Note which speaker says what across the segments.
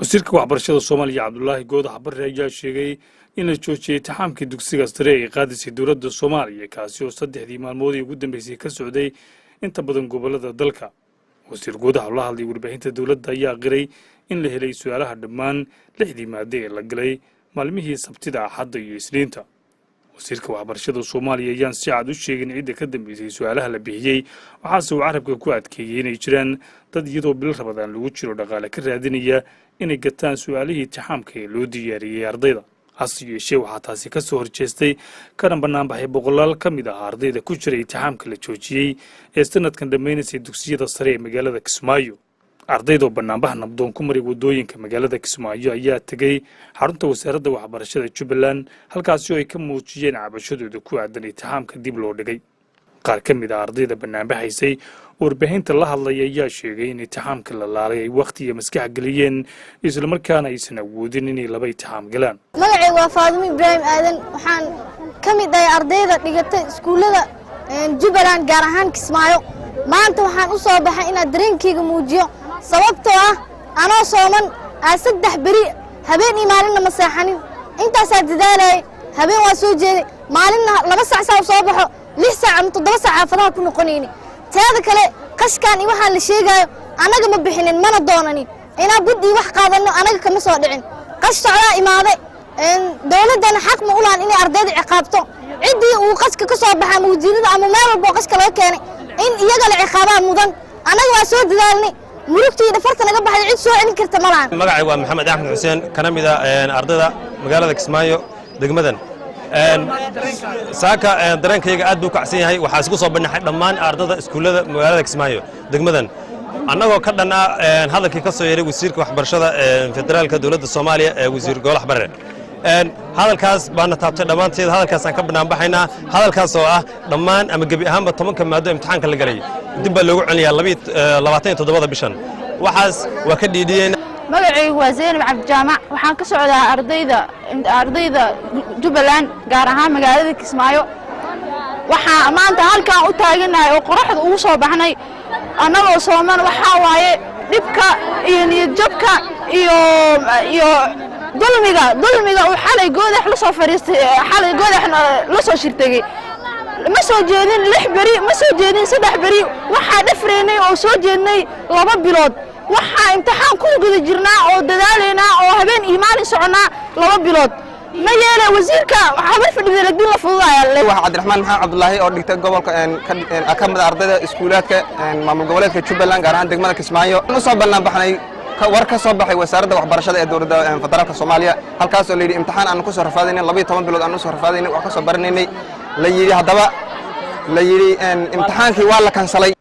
Speaker 1: Wasiirka waxbarashada Soomaaliya, Cabdulaahi Goodax Barre, ayaa sheegay in la joojiyey imtixaankii dugsiga sare ee qaadisay dowladda Soomaaliya, kaasi oo 3dii maalmood ee ugu dambeysay ka socday inta badan gobollada dalka. Wasiir Goodax oo la hadlay warbaahinta dowladda ayaa qiray in la helay su-aalaha dhammaan lixdii maade ee la galay maalmihii Sabtida, Axadda iyo Isniinta. Wasiirka waxbarashada Soomaaliya ayaan si cad u sheegin cidda ka dambeysay su-aalaha la bixiyey, waxaase uu carabka ku adkeeyey inay jiraan dad, iyadoo bil Ramadaan lagu jiro, dhaqaale ka raadinaya inay gataan su-aalihii imtixaamka ee loo diyaariyey ardayda. Hase yeeshee, waxaa taasi ka soo horjeestay kana banaanbaxay boqolaal ka mid ah ardayda ku jiray imtixaamka la joojiyey ee sanadkan dhammaynaysay dugsiyada sare ee magaalada Kismaayo. Ardaydoo banaanbax nabdoon ku maray waddooyinka magaalada Kismaayo ayaa tegey xarunta wasaaradda waxbarashada Jubbaland, halkaasi oo ay ka muujiyeen cabashadooda ku aadan imtixaamka dib loo dhigay. Qaar ka mid ah ardayda banaanbaxaysay warbaahinta la hadlaya ayaa sheegay in imtixaamka la laalay ay wakhti iyo maskax geliyeen, islamarkaana aysan awoodin inay laba imtixaam galaan.
Speaker 2: Magacaygu waa Faadimo Ibraahim Aadan. Waxaan ka mid ahay ardayda dhigatay iskuullada Jubbaland, gaar ahaan Kismaayo. Maanta waxaan u soo baxay inaad dareenkayga muujiyo, sababtoo ah anoo sooman aa 3 beri, habeen iyo maalinna ma seexanin. Intaasaa dadaalayay. Habeen waa soo jeeday, maalinna 2 sac saa u soo baxo, 6 saac ama 7 saac xaafadaha ku noqonayni. Teeda kale, qashkaan iyo waxaan la sheegaayo annaga ma bixinin, mana doonanin inaan bud iyo wax qaadanno. Annaga kama soo dhicin. Qash socdaa imaaday. Dowladdana xaq ma u lahan inay ardayda ciqaabto. Ciddii uu qashka ka soo baxa ama wasiirada ama meel walba oo qashka laga keenay, in iyaga la ciqaabaa mudan. Annaga waa soo dadaalnay. Murugtii dhafarta naga baxday cid soo celin karta ma lahan.
Speaker 3: Magacay waa Maxamed Axmed Xuseen, kana mid a ardayda magaalada Kismaayo, degmadan. Saaka dareenkayga aad buu kacsan yahay. Waxaa isku soo bandhaxay dhammaan ardada iskuullada magaalada Kismaayo, degmadan, annagoo ka dhan ah hadalkii ka soo yeeray wasiirka waxbarashada federaalka dowladda Soomaaliya ee Wasiir Goolax Barre. Hadalkaas baana taabtay dhammaanteed. Hadalkaasaan ka banaanbaxaynaa, hadalkaas oo ah dhammaan ama gebi ahaanba 10ka maado imtixaanka la galay dib baa loogu celinayaa 27da bishan. Waxaas waa ka dhiidhiyeen.
Speaker 4: Magacaygu waa Zaynab Cabdijaamac. Waxaan ka socdaa ardayda Jubbaland, gaar ahaan magaalada Kismaayo. Waxaa maanta halkaan u taaganahay oo qoraxda ugu soo baxnay annagoo sooman waxaa waaye dhibka iyo niyadjabka iyo dulmiga uu xalay Goodax la soo fadhiistay, xalay Goodax la soo shirtegey. Ma soo jeedin 6 beri, ma soo jeedin 3 beri. Waxaa dhafraynay oo soo jeednay 2 bilood. Waxaa imtixaan ku guda jirnaa oo dadaalaynaa oo habeen iyo maalin soconnaa 2 bilood. Ma yeele wasiirka habar fadhida lagdin la fududaya.
Speaker 5: Waa Cabdiraxmaan Maxamed Cabdulaahi oo dhigta gobolka, ka mid a ardayda iskuulaadka maamul goboleedka Jubbaland, gaar ahaan degmada Kismaayo. U soo bannaan baxnay war ka soo baxay wasaaradda waxbarashada ee dowladda federaalka Soomaaliya, halkaasoo la yidhi imtixaan aanu ku soo rafaadaynay, 12 bilood aanu soo rafaadaynay, wax ka soo baranaynay, la yidhi haddaba la yidhi imtixaankii waa la kansalay.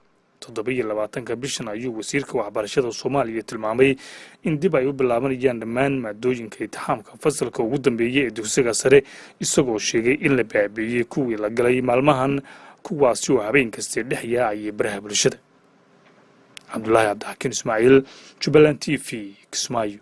Speaker 1: 27ka bishan ayuu wasiirka waxbarashada Soomaaliya tilmaamay in dib ay u bilaabanayaan dhammaan maadooyinka imtixaamka fasalka ugu dambeeyey ee dugsiga sare, isagoo sheegay in la baabi'iyey kuwii la galay maalmahan, kuwaasi oo habeen kastee dhex yaacayay baraha bulshada. Cabdulaahi Cabdixakiin Ismaaciil, Jubbaland TV, Kismaayo.